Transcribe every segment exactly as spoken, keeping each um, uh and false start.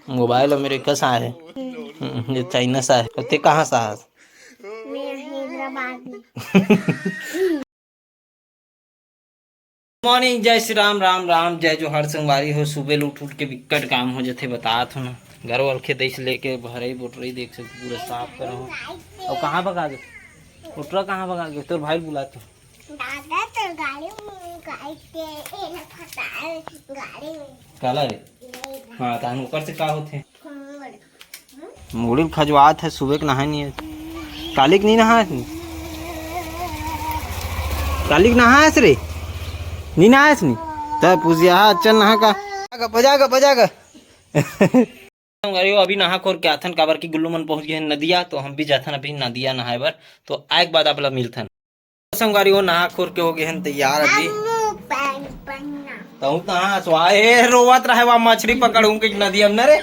Mobile America से आए हे। हम्म, ये चाइना से आए हे। ते कहाँ से आए? मैं हैदराबाद में। मॉर्निंग, जय श्री राम, राम राम, जय जोहार संगवारी हो। सुबह ले उठ उठ के बिक्कट काम हो जथे, बतात हो ना। घर वर खेत से लेके भरई बोटरई देख सकते पूरा साफ करो। अउ कहाँ भगा गे? उठरा कहाँ भगा गे? तोर भाई ल बुलात हो। दादा तो गाड़ी में, गाड़ी के, ए ना फटा गाड़ी में। काला रे? हाँ, तहन ओकर से का होथे? मुड़ी ल खजवात हे, सुबह के नहाए नहीं हे। काली के नहीं नहाए नहीं? काली के नहाए रे? नहीं नहाए नहीं? तब पूछिया, हाँ, चल नहा का। बजा गा, बजा गा, बजा गा। संगवारी हो, अभी नहा खोर के आथन, काबर कि गुल्लू मन पहुंच गए हैं नदिया, तो हम भी जाथन अभी नदिया नहाए बर। तो आए के बाद आप ला मिलथन। संगवारी हो, नहा खोर के हो गए हैं तैयार अभी। हमू पैंट पहनना। तहूँ नहा सो आए, ए, रोवत रहे, वहाँ मछली पकड़ूं कि नदिया में न रे। ये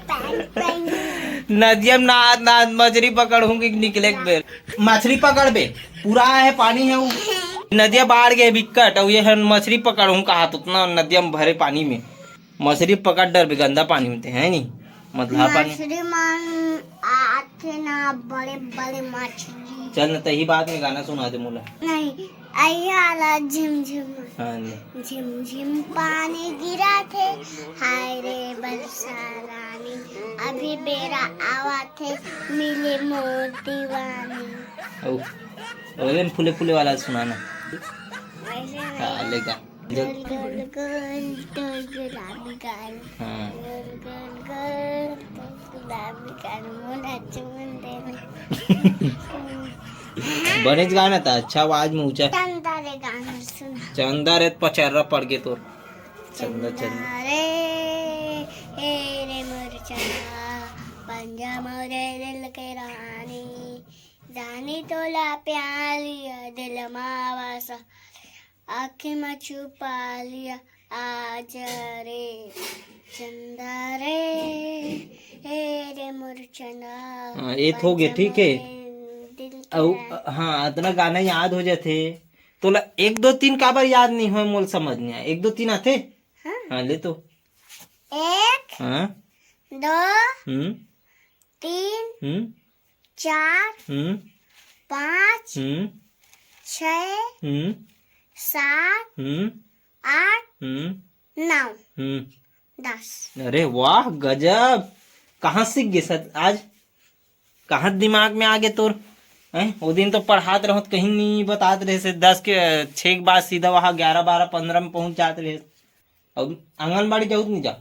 पैंट पहनना। नदिया में नहा, नहा मछली पकड़ूं कि निकले के बेर। मछली पकड़बे, पूरा है पानी है वो। नदिया बाढ़ गए बिक्कट, और ये है मछली पकड़ूं कहा तो उतना नदिया में भरे पानी में। मछली पकड़ डरबे गंदा पानी में ते, है नी? मतलब पानी। मछली मन आथे ना, बड़े बड़े मछली। चल ना, तही बात में गाना सुना दे मोला। नहीं, अइया ला झिम झिम। हाँ, ले। झिम झिम पानी गिरा थे, हाय रे बरसा रानी, अभी बेरा आवा थे, मिले मोर दीवानी। ओ, ओले में फूले फूले वाला सुनाना। वैसे हाँ, नहीं। ले गा। गोल गोल गोल तोर गुलाबी गाल। हाँ। गोल गोल गोल तोर गुलाबी गाल, मोला चुम्बन दे दे। बनेच गाना था, अच्छा आवाज में ऊंचा। चंदा रे गाना सुना। चंदा रे पचर्रा पड़ गए तोर। चंदा, चंदा। चंदा रे, ए रे मोर चंदा, बन जा मोरे दिल के रानी। रानी तोला प्यार लिया दिल मा वासा, आँखें मा छुपा लिया, आजा रे चंदा रे, ए रे मोर चंदा। हाँ, ये तो हो गया, ठीक है। दिल के अउ, रानी। हाँ, इतना गाना याद हो जाथे। तोला एक दो तीन काबर याद नहीं हो, मोल समझ नहीं आया। एक दो तीन आथे? हाँ। हाँ, ले तो। एक, हाँ। दो, हम्म। तीन, हम्म। चार, हम्म। पाँच, हम्म। छः, हम्म। सात, हम्म। आठ, हम्म। नौ, हम्म। दस। अरे वाह, गजब! कहाँ सीख गए सर आज? कहाँ दिमाग में आ गए तोर? हैं? वो दिन तो पढ़ात रहो तो कहीं नहीं बतात रहे से, दस के, छः के बाद सीधा वहाँ ग्यारह, बारह, पन्द्रह में पहुँच जात रहे। अब आंगनबाड़ी जाऊ कि नहीं जाऊ?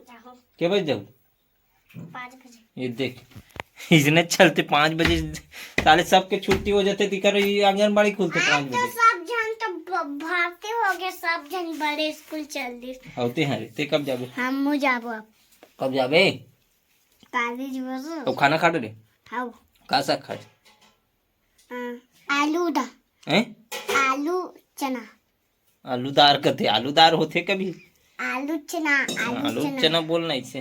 जाहूँ। के बजे जाऊ? पाँच बजे। ये देख, इसने चलते पाँच बजे, साले सबके छुट्टी हो जाते, तिकर ये आंगनबाड़ी खुलते पाँच बजे। सब जन तो ब-, भर्ती हो गए, सब जन बड़े स्कूल चल दिस। होते हैं रे, ते कब जाबे? हम जाबो अब। कब जाबे? काली जी बस। तो खाना खा रे? हाँ। का साग खाए? अ, आलू दा। हैं? आलू चना। आलूदार कथे, आलूदार होथे कभी? आलू चना, आलू आलू चना। चना बोलना इसे।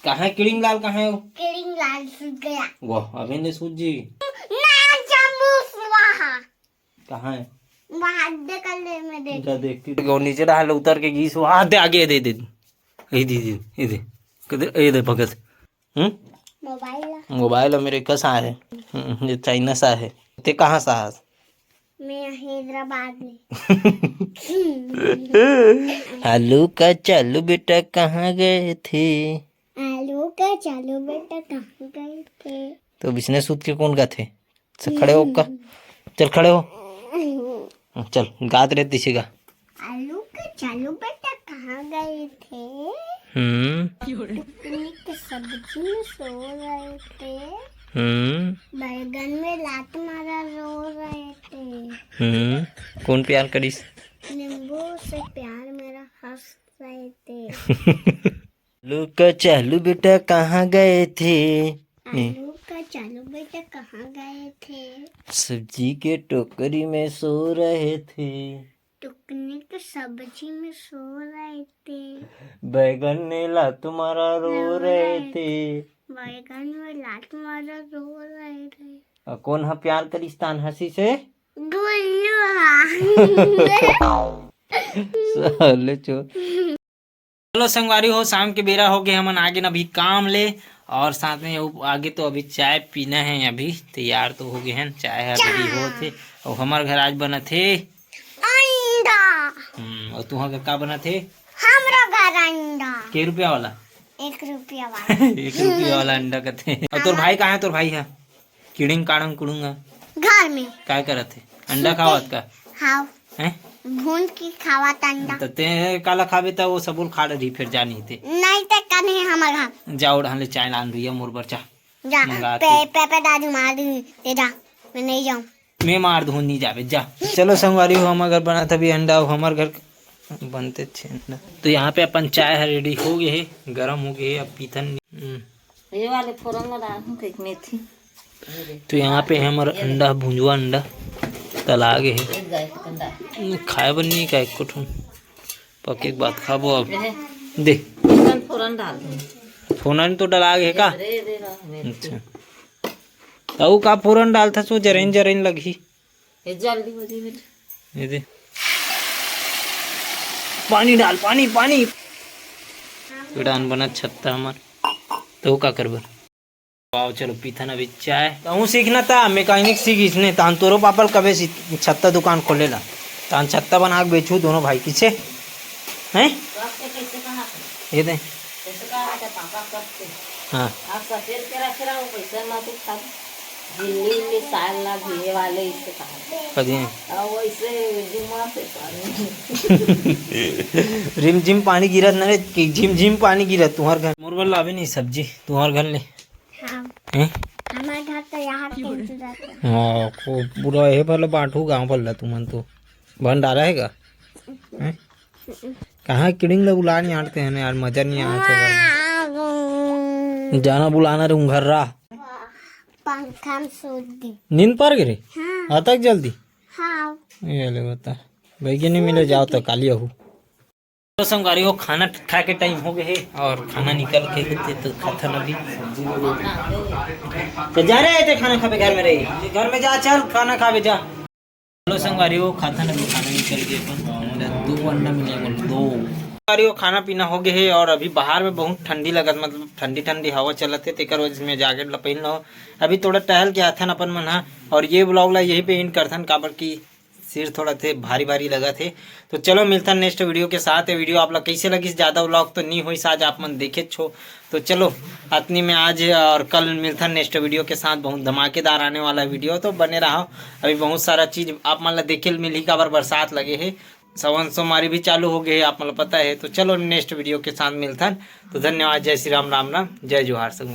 कहाँ है किड़िंग लाल, कहाँ है वो? किड़िंग लाल सूत गया। वाह, अभी नहीं सूत जी। ना जम्मू स्वाहा। कहाँ है? वहाँ देखले में देख। इधर देखती। वो नीचे डाल उतर के गीस, वहाँ दे आगे दे दे। ये दे दे, ये दे। किधर? ये दे भगत। हम्म? मोबाइल ला। मोबाइल अमेरिका से आए हे। हम्म, ये चाइना से आए हे। ते कहाँ से आए? मैं हैदराबाद में। आलू का चालू बेटा कहाँ गए थे? आलू का चालू बेटा कहाँ गए थे? तो बिसने सूत के कौन गाथे? से खड़े हो का? चल खड़े हो। चल, गात रे दिशेगा। आलू के चालू बेटा कहाँ गए थे? हम्म। टुकनी के सब्जी में सो रहे थे। हम्म। बैगन में लात मारा रो रहे थे। हम्म। कौन प्यार करिस? नींबू से प्यार मेरा हंस रहे थे। आलू का चालू बेटा कहाँ गए थे? आलू का चालू बेटा कहाँ गए थे? सब्जी के टोकरी में सो रहे थे। टुकनी के सब्जी में सो रहे थे। बैगन ने लात मारा रो रहे थे। बैगन में लात मारा रो रहे थे। अ, कौन हा प्यार करिस तान हंसी से? गुल्लू हा। साले चोर। चलो संगवारी हो, शाम के बेरा हो गए, हमन आगे न अभी काम ले, और साथ में वो आगे तो अभी चाय पीना है, अभी तैयार तो हो गए हैं, चाय है रेडी होत हे। और हमर घर आज बनत हे अंडा। हम्म, और तुहा घर का बनत हे? हमरो घर अंडा। के रुपया वाला? एक रुपया वाला। एक रुपया वाला अंडा कथे। और तोर भाई कहाँ है? तोर भाई है किड़िंग काड़ंग कुड़ुंग है। घर में। काय करत हे? अंडा खावत का? हाँ। हैं? भून के खावत अंडा। त ते काला खाबे त वो सबुल खा डरही, फिर जा नहीं ते। नहीं ते कने हमर घर। जा ओढ़ा ले चाय लान रही है मोर बर, जा। जा। मंगा पे, के। पे, पे दादू मार दी, ते जा। मैं नहीं जाऊँ। मैं मार दूँ, नहीं जाबे, जा। चलो संगवारी हो, हमर घर बनत अभी अंडा, हमर घर बनते छे अंडा। तो यहाँ पे अपन चाय है रेडी हो गए है, गरम हो गए है, अब पीथन। हम्म। ये वाले फोरन ला डालूं, एक मेथी। तो यहाँ पे है हमर अंडा, भुंजवा अंडा तला गे हे। एक गाय के अंडा। खाए बर नहीं का एको ठन, पके के बाद खाबो अब। ये दे। फोरन, फोरन डाल दे। फोरन तो डला गे हे का? रे, रे, रे, मेथी। अच्छा। अउ का फोरन डालथस, वो जरइन जरइन लगही। ये जल्दी हो जाए बेटा। ये दे। पानी डाल, पानी, पानी। डान बना छत्ता हमर। तो का करबे? आओ, चलो, पीथन अभी चाय। तहूँ सीखना था, मैकेनिक सीख इसने, तान तोरो पापल कबे सी-, छत्ता दुकान खोले ला। तान छत्ता बना के बेचू दोनों भाई किसे? हैं? ये दे। हाँ। झिल्ली उल्ली साल ना धुए वाले इसे कहा। कदी? और वैसे जिमा से पानी। रिम झिम पानी गिरत न रे, कि झिम झिम पानी गिरत तुहर घर। मोर बर लाबे नहीं सब्जी, तुहर घर ले। हाँ। हैं? हमारे घर तो यहाँ के जरूरत है। हाँ, को पूरा ये भला बांटू गांव भला तुमन तो। भंडारा है का? हैं? कहाँ किड़िंग ला बुला नहीं आते हैं यार, मजा नहीं आया था। जाना बुलाना रे उंघर्रा। पंखा में सूत गई। नींद पर गिरे? हाँ। अतक जल्दी? हाँ। ये ले बता। बैगे नहीं मिले, जाओ तो काली आहू। तो संगवारी हो, खाना खाए के टाइम हो गए है और खाना निकल के लेते तो खाथन अभी। तो जा रहे थे खाना खाबे घर में रही, घर में जा, चल खाना खाबे जा। चलो संगवारी हो, खाथन अभी खाना निकल के अपन दो अंडा मिले बोल दो। संगवारी हो, खाना पीना हो गए है और अभी बाहर में बहुत ठंडी लगत, मतलब ठंडी ठंडी हवा चलत है, तेकर वजह से मैं जैकेट ला पहिन लो। अभी थोड़ा टहल के आथन अपन मन हा और ये ब्लॉग ला यहीं पे एंड करथन, काबर की सिर थोड़ा थे भारी भारी लगा थे। तो चलो मिलथन नेक्स्ट वीडियो के साथ। ये वीडियो आप लोग कैसे लगिस? ज़्यादा व्लॉग तो नहीं होइस आज, आप मन देखे छो। तो चलो अतनी में आज और कल मिलथन नेक्स्ट वीडियो के साथ, बहुत धमाकेदार आने वाला है वीडियो, तो बने रहो। अभी बहुत सारा चीज़ आप मन ला देखे ल मिलही, काबर बरसात लगे है, सावन सोमवारी भी चालू हो गए है, आप मन ला पता है। तो चलो नेक्स्ट वीडियो के साथ मिलथन। तो धन्यवाद, जय श्री राम, राम राम, जय जोहार संग।